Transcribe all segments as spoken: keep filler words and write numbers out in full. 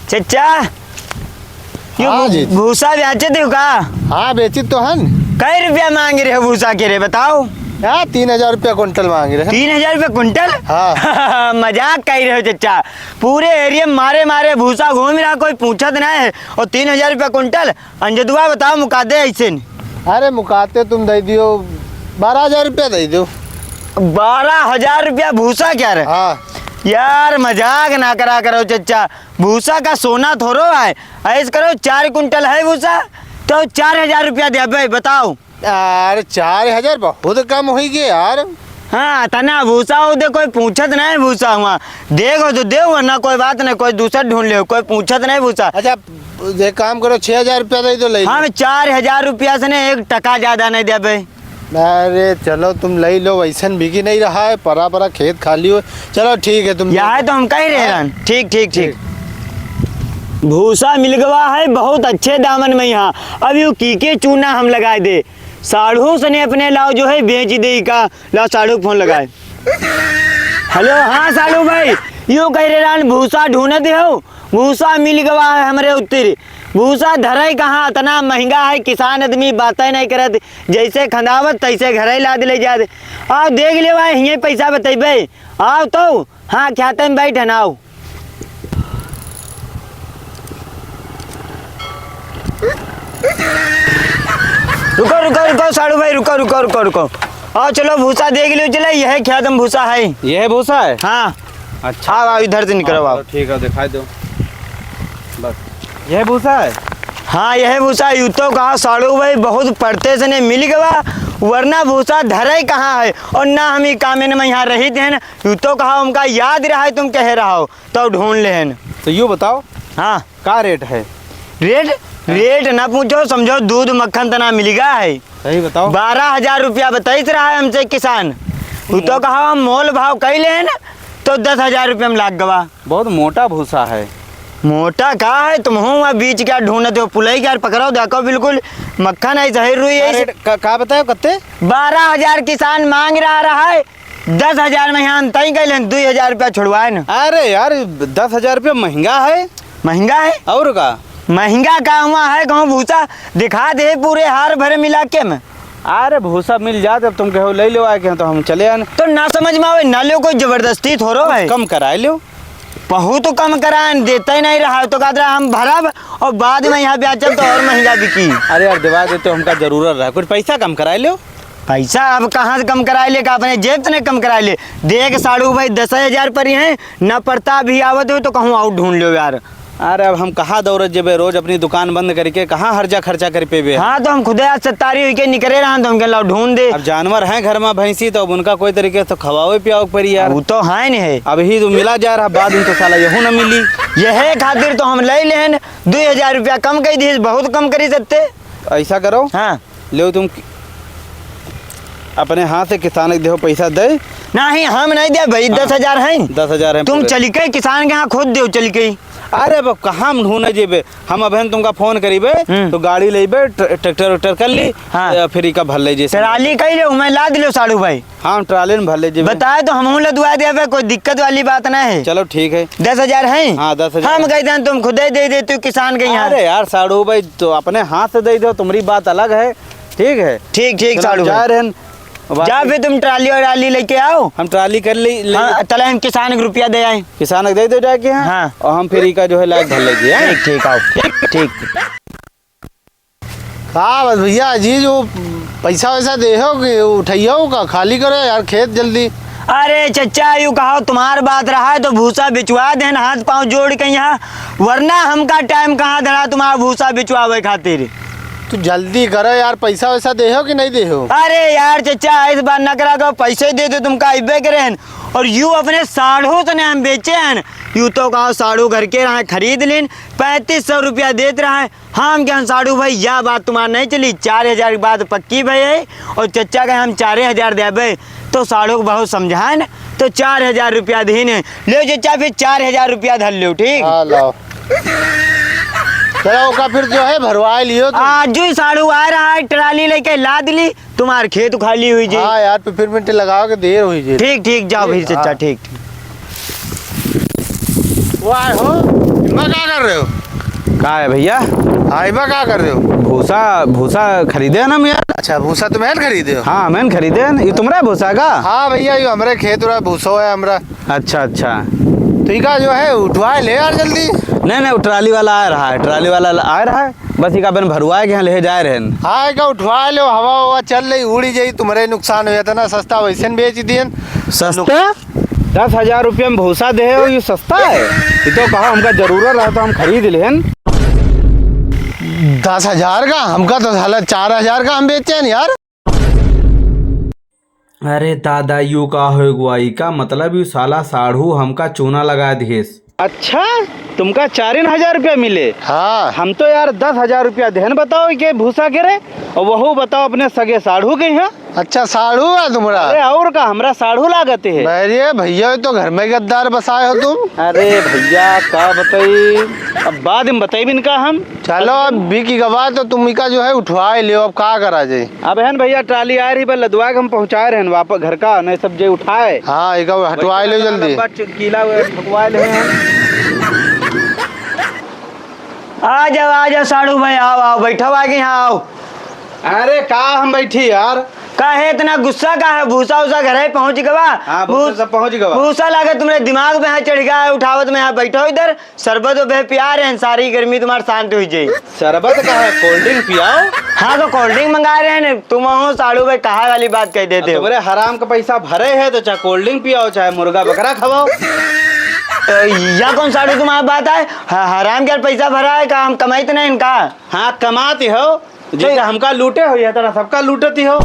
चचा, यो हाँ भू-, जी। भूसा बेचत हो का? हाँ, बेचित तो हन। कै रुपया माँग रहे हो भूसा के रे, बताओ? यार, तीन हजार रुपया कुंटल माँग रहे हैं। तीन हजार रुपया कुंटल? हाँ। मजाक कइ रहे हो चचा। पूरे area में मारे मारे भूसा घूम रहा, कोई पूछत नाहीं है। और तीन हजार रुपया कुंटल? अंजदुआ बताओ, मुका दे ऐसे नहीं। अरे, मुकाते तुम दे दियो, बारह हजार रुपया दे दियो। बारह हजार रुपया भूसा क्या रे? हाँ। यार, मजाक ना करा करो चचा। भूसा का सोना थोड़ो है। ऐस करो, चार कुंटल है भूसा, तो चार हजार रुपया देबे, बताओ। यार, चार हजार बहुत कम होइ गए यार। हाँ, तना भूसा हो दे, कोई पूछत नहीं भूसा हुआ। देखो तो दे, वरना कोई बात नहीं, कोई दूसर ढूंढ ले, कोई पूछत नहीं भूसा। अच्छा, एक काम करो, छह हजार रुपया दे दो, ले लो। हम चार हजार रुपया से ने एक टका ज्यादा नहीं देबे। अरे चलो, तुम ले लो, वैसन बिकी नहीं रहा है, परा परा खेत खाली हो। चलो ठीक है, तुम यह है तो हम कह रहे हैं। ठीक, ठीक, ठीक। भूसा मिल गवा है बहुत अच्छे दामन में यहाँ। अब यू की के चूना हम लगाए दे। साढ़ू सने अपने लाओ जो है बेच दे का। लाओ साढ़ू फोन लगाए। हेलो, हाँ साढ़ू भाई, यू कह रहे रहन भूसा ढूंढत हो, भूसा मिल गवा है हमरे उत्तरी। भूसा धरे कहाँ, इतना महंगा है, किसान आदमी बातें नहीं करत, जैसे खंदावत तैसे घरे लाद ले जात। आओ देख ले भाई, हिये पैसा बतैबे। आओ तो, हाँ, ख्याते में बैठ न, आओ। रुको, रुको, रुको, साढ़ू भाई, रुको, रुको, रुको, रुको। आओ, चलो, भूसा देख लियो, चले, यह खेत में भूसा है। यह भूसा है? हाँ। अच्छा। आओ, आओ, इधर से निकरो, हाँ, आओ। चलो, ठीक है, दिखाई दो। बस, यह भूसा है? हाँ, यह भूसा है। यू तो कहा, साढ़ू भाई, बहुत पढ़ते से ने मिल गवा, वरना भूसा धरे कहाँ है? और ना हम ई कामेन में यहाँ रहित हैं, यू तो कहा, हमका याद रहा है, तुम कह रहा हो। तब ढूंढ लेहन। तो यू बताओ, हाँ। का रेट है? रेट? हाँ। रेट ना पूछो, समझो, दूध मक्खन तना मिलिगा है। सही बताओ। बारह हजार रुपया बताइत रहा है हमसे किसान। उ तो कहा, हम मोल भाव कइ लेहन, तो दस हजार रुपया में लाग गवा। बहुत मोटा भूसा है। मोटा का है? तुम हो वहाँ बीच क्या ढूंढते हो? पुलई क्या पकड़ो, देखो, बिल्कुल मक्खन है, जहर रुई का है। रेट का, का बताओ, कत्ते? बारह हजार किसान मांग रहा, रहा है। दस हजार में यहाँ तय कइ लेन, दुई हजार रुपया छोड़वाए न। अरे यार, दस हजार रुपया महंगा है। महंगा है? और का? महंगा का हुआ है, कहूँ भूसा दिखा दे पूरे हार भरे मिला के में। अरे भूसा मिल जात, अब तुम कहो ले लो आके, तो हम चले आन। तो ना समझ में आवे, ना लो, कोई जबरदस्ती थोड़ो है। कम कराए लो। बहुत कम कराए, देते ही नहीं रहा, तो कहत रहा हम भरब और बाद में यहाँ बेचब तो और महंगा बिकी। अरे यार, दिवा दे तो हमका जरूरत रहा, कुछ पैसा कम कराए लो। पैसा अब कहाँ से कम कराए ले, का अपने जेब से नहीं कम कराए ले? देख साढ़ू भाई, दस हजार पर ही है, न पड़ता भी आवत हो तो कहूँ और ढूंढ लो यार। अरे अब हम कहाँ दौड़त जेबे, रोज अपनी दुकान बंद करके कहाँ हर्जा खर्चा कर पेबे? हाँ, तो हम खुदे आज सत्तारी हुई के निकरे रहा, तो हम कहला ढूंढ दे। अब जानवर हैं घर में भैंसी, तो अब उनका कोई तरीके से खवावे पियावे के पड़ी यार। वो तो है नहीं है। अब ही तो मिला जा रहा, बाद में तो साला यहू न मिली। यह खातिर तो हम ले लेन, दुई हजार रुपया कम कइ दिहिस, बहुत कम करी सकते। ऐसा करो, हाँ। लेव तुम अपने हाथ से किसान के देहो पैसा दे। नहीं, हम नहीं दे भाई, हाँ। दस हजार है। दस हजार है तुम पूरे। चल के किसान के यहाँ खुद देव चल के। अरे अब कहाँ हम ढूंढे जेबे, हम अबहन तुमका फोन करीबे, हम्म। तो गाड़ी लेबे, ट्र-, ट्रैक्टर उक्टर कर ली, हाँ। या फिर इका भर ले जैसे। ट्राली कइ ले, मैं लाद लो साढ़ू भाई। हाँ, ट्राली में भर ले जेबे। बताए तो हमहूँ लदवा देबे, कोई दिक्कत वाली बात ना है। चलो ठीक है। दस हजार है? हाँ, दस हजार। हम कह दें तुम खुदे दे दे तू किसान के यहाँ। अरे यार साढ़ू भाई, तो अपने हाथ से दे दो, तुम्हारी बात अलग है, ठीक है? ठीक, ठीक, चलो, साढ़ू जा भाई। रहे हैं। जा फिर तुम ट्राली और आली लेके आओ। हम ट्राली कर ली, ले हाँ, तले हम किसान के रुपया दे आए। किसान के दे दो जाके, हाँ। हाँ। और हम फिर इका जो है लायक भर ले जी, हैं? ठीक, ठीक, आओ। ठीक, ठीक। का बस भैया, अजीज, वो पैसा वैसा देहो कि उठइयो का? खाली करो यार खेत जल्दी। अरे चचा, यू कहो, तुम्हार बात रहा है तो भूसा बिचवा देन हाथ पाँव जोड़ के यहाँ, वरना हमका टाइम कहाँ धरा तुम्हारा भूसा बिचवावे खातिर? तू जल्दी करो यार, पैसा वैसा देहो कि नहीं देहो? अरे यार चचा, इस बार न करा करो, पैसे दे दो, तुमका अइबे करे हन। और यू अपने साढ़ू से ने हम बेचे हन, यू तो कहो साढ़ू घर के रहा खरीद लेन, पैंतीस सौ रुपया देत रहा है। हम कहेन साढ़ू भाई, या बात तुम्हार नहीं चली, चार हजार की बात पक्की भई है, और चचा के हम चारे हजार देबे, तो साढ़ू के बहुत समझाए न, तो चार हजार रुपया दीन है। ले चचा, फिर चार हजार रुपया धर लो, ठीक? हाँ, लाओ। चलो, ओका फिर जो है, भरवा लियो तुम। आज जो साढ़ू आ रहा है, ट्राली लेके लाद ली, तुम्हार खेत खाली हुई जी। हाँ यार, तो फिर मिनट लगाओ के देर हुई जी। ठीक, ठीक, जाओ फिर चचा, हाँ। ठीक, ठीक। वाह हो, बा का कर रहे हो? का है भैया? हाँ, बा का कर रहे हो? भूसा, भूसा खरीदे हैं ना हम यार। अच्छा, भूसा तुम खरीदे हो? हाँ, हम खरीदे हैं। ये तुम्हरा भूसा का? हाँ भैया, ये हमरे खेत रहा, भूसो है हमरा। अच्छा, अच्छा। तो इका जो है, उठवा ले यार जल्दी। नहीं, नहीं, वो ट्राली वाला आ रहा है, ट्राली वाला आ रहा है, बस इका अपन भरुआ के यहाँ ले जाए रहन। हाँ, इका उठवा लो, हवा हवा चल रही, उड़ी जाई, तुम्हरे नुकसान हो जाता ना, सस्ता वैसे न बेच दियन। सस्ता? दस हजार रुपया में भूसा दे हो, ये सस्ता है? ये तो कहा हमका जरूरत रहा तो हम खरीद लेहन। दस हजार का? हमका तो साला चार हजार का हम बेचे हैं यार। अरे दादा, यू का हो गुआई का मतलब, यू साला साढ़ू हमका चूना लगा दिहेस। अच्छा, तुमका चारिन हजार रुपया मिले? हाँ। हम तो यार दस हजार रुपया देहन, बताओ के भूसा के रे, और वहू बताओ अपने सगे साढ़ू के यहाँ। अच्छा, साढ़ू है तुम्हरा? अरे और का, हमरा साढ़ू लागत है। अरे भैया, ये तो घर में गद्दार बसाए हो तुम। अरे भैया, का बताई, अब बाद में बताइबिन का हम। चलो, अब बिक गवा तो तुम इका जो है उठवाए लियो, अब का करा जाए। अब है न भैया, ट्राली आ रही, बस लदवा के हम पहुँचाए रहन वापस घर का, नहीं सब जे उठाए। हाँ, इका हटवाए लियो जल्दी। लंबा च-, कीला हुआ ठुकवाए ले हैं। आ जाओ, आ जाओ साढ़ू भाई, आओ, आओ, बैठो आगे यहाँ आओ। अरे का हम बैठी यार? काहे इतना गुस्सा का है? भूसा उसा घरे पहुँच गवा? हाँ, भूसा भूस-, सब पहुँच गवा। भूसा लागे तुम्हरे दिमाग में है, चढ़ गया है, उठावत में है, बैठो इधर। शरबत उबे पिया रहे हैं, सारी गर्मी तुम्हार शांत हुई जाई। शरबत का है, cold drink पियाओ। हाँ, तो cold drink मंगा रहे हैं, तुम हो साढ़ू भाई, कहा वाली बात कह देते हो। तुम्हरे हराम का पैसा भरे है, तो चाहे cold drink पियाओ, चाहे मुर्गा बकरा खवाओ। तो या कौन साढ़ू तुम्हारा बात है? ह-, हराम के पैसा भरा है का? हम कमाइत नहीं इनका। हाँ, कमाते हो, जैसे तो हमका लूटे हो, यह तरह सबका लूटती हो।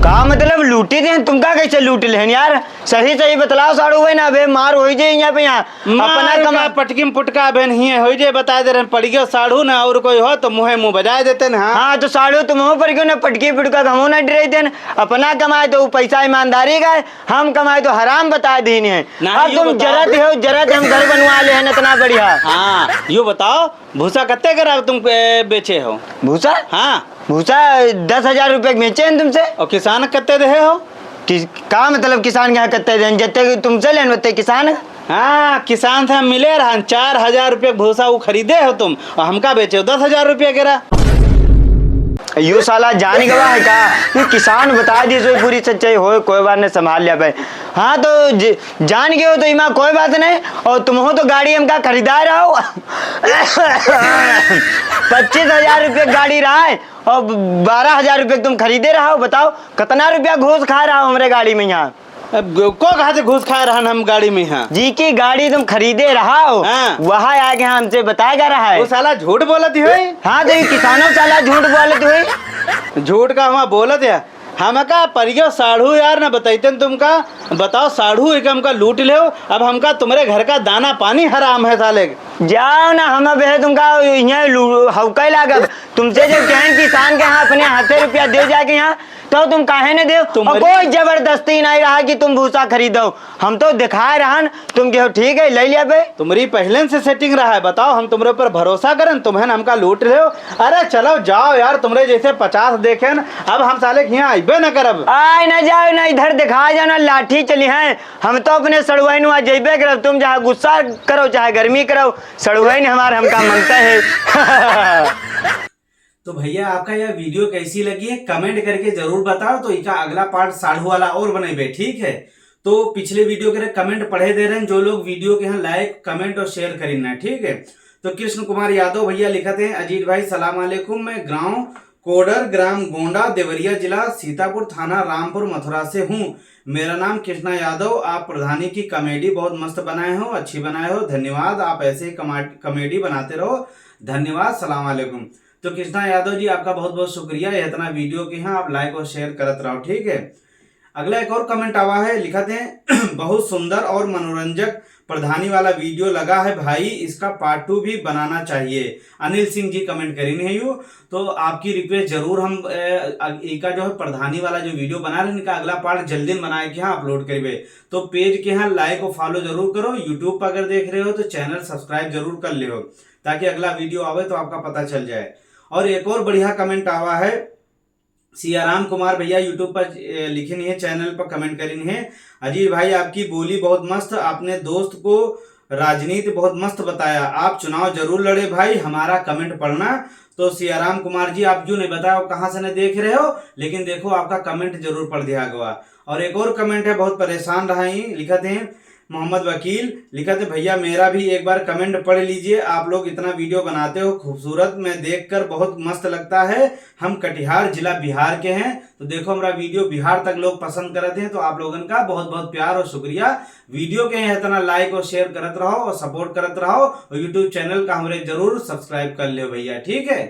का मतलब लूटी दे? तुमका कैसे लूट लेहन यार? सही सही बतलाओ साढ़ू भाई, ना अबे मार होई जाई यहाँ पे। यहाँ मार अपना कमा का पटकी में पुटका अबे नहीं है, होई जाई, बता दे रहे हैं, पड़ गयो साढ़ू ना, और कोई हो तो मुँहे मुँह बजाए देते ना। हाँ। हाँ, तो साढ़ू तुम हो पड़ गयो ना, पटकी पुटका तो हम ना डरे देन। अपना कमाए तो उ पैसा ईमानदारी का है, हम कमाए तो हराम बता दीन है। नहीं, अब यू तुम बताओ। जरत हो, जरत हम घर बनवा लेहन इतना बढ़िया। हाँ, यू बताओ, भूसा कत्ते के रहा तुम, ए, बेचे हो? भूसा? हाँ। भूसा दस हजार रुपये के बेचे हैं तुमसे। और किसान कत्ते देहे हो? किस, का मतलब किसान के यहाँ कत्ते देन? जत्ते तुमसे लेन, ओत्ते किसान। हाँ, किसान से हम मिले रहन, चार हजार रुपये के भूसा वो खरीदे हो तुम, और हमका बेचे हो दस हजार रुपये के रहा। यो साला जान गवा है का? ये किसान बता दी जो पूरी सच्चाई होए, कोई बात नहीं, संभाल लिया भाई। हाँ, तो ज-, जान गए हो तो इमा कोई बात नहीं। और तुम हो तो गाड़ी हमका खरीदा रहा हो। पच्चीस हजार रुपये गाड़ी रहा है और बारह हजार रुपये तुम खरीदे रहा हो। बताओ, कितना रुपया घूस खा रहा हो हमरे गाड़ी में यहाँ? अब को कहा से घूस खा रहा हम गाड़ी में यहाँ? जी की गाड़ी तुम खरीदे रहा हो, हाँ। वहाँ आके हमसे बताया जा रहा है। वो साला झूठ बोलत ही होई। हाँ, तो ये किसानों साला झूठ बोलत हुई। झूठ का हम बोलत है। हमका परियो साढ़ू यार न बतैतन तुमका, बताओ साढ़ू एक हमका लूट लेव, अब हमका तुम्हरे घर का दाना पानी हराम है साले के। जाओ ना, हम अब है तुमका यहाँ लू-, हौके लागब। तुमसे जब कहन किसान के यहाँ अपने हाथे रुपया दे जाके यहाँ, तो तुम काहे न देव? और तुम्हारी कोई जबरदस्ती नहीं रहा कि तुम भूसा खरीदो, हम तो दिखाए रहन, तुम कहो, "ठीक है, ले लिया बे।" तुम्हारी पहले से setting रहा है, बताओ, हम तुम्हारे ऊपर भरोसा करन, तुम्हें हमका लूट रहे हो। अरे चलो, जाओ यार, तुम्हारे जैसे पचास देखे न, अब हम साले के यहाँ आइबे न करब। आए न जाओ, न इधर दिखाए जाओ, न लाठी चली है। हम तो अपने सड़ुआइन वहाँ जइबे करब, तुम चाहे गुस्सा करो, चाहे गर्मी करो, सड़ुआइन हमार हमका मनता है। तो भैया, आपका यह video कैसी लगी है, comment करके जरूर बताओ। तो इका अगला part साढ़ू वाला और बनेबे, ठीक है? तो पिछले video के comment पढ़े दे रहे हैं, जो लोग video के यहाँ like, comment और share करीन ना, ठीक है? तो कृष्ण कुमार यादव भैया लिखत हैं, "अजीत भाई, सलाम अलैकुम, मैं गांव कोडर, ग्राम गोंडा, देवरिया जिला, सीतापुर थाना, रामपुर मथुरा से हूँ। मेरा नाम कृष्णा यादव। आप प्रधानी की comedy बहुत मस्त बनाए हो, अच्छी बनाए हो। धन्यवाद, आप ऐसे ही कमा-, comedy बनाते रहो। धन्यवाद, सलाम अलैकुम।" तो कृष्णा यादव जी, आपका बहुत बहुत शुक्रिया, इतना video के यहाँ आप like और share करत रहो, ठीक है। अगला एक और comment आवा है, लिखत हैं, "बहुत सुंदर और मनोरंजक प्रधानी वाला video लगा है भाई, इसका part two भी बनाना चाहिए।" अनिल सिंह जी comment करीन है यू, तो आपकी request जरूर हम, ए, अग-, इका जो है प्रधानी वाला जो video बना रहे हैं, इनका अगला part जल्दी बनाए के यहाँ upload करीबे। तो page के यहाँ like और follow जरूर करो, YouTube पर अगर देख रहे हो तो channel subscribe जरूर कर लियो, ताकि अगला video आवे तो आपका पता चल जाए। और एक और बढ़िया comment आवा है, सियाराम कुमार भैया YouTube पर, ए, लिखिन है, channel पर comment करिन है, "अजीत भाई, आपकी बोली बहुत मस्त, आपने दोस्त को राजनीति बहुत मस्त बताया, आप चुनाव जरूर लड़े भाई, हमारा comment पढ़ना। तो सियाराम कुमार जी, आप जो नहीं बताओ कहाँ से नहीं देख रहे हो, लेकिन देखो आपका comment जरूर पढ़ दिया गवा। और एक और comment है, बहुत परेशान रहा ही, लिखत हैं मोहम्मद वकील, लिखत है, "भैया मेरा भी एक बार comment पढ़ लीजिए, आप लोग इतना video बनाते हो खूबसूरत, मैं देखकर बहुत मस्त लगता है, हम कटिहार जिला बिहार के हैं।" तो देखो हमारा video बिहार तक लोग पसंद करत हैं, तो आप लोगन का बहुत बहुत प्यार और शुक्रिया। Video के इतना like और share करत रहो और support करत रहो और YouTube channel का हमरे जरूर subscribe कर लियो भैया, ठीक है।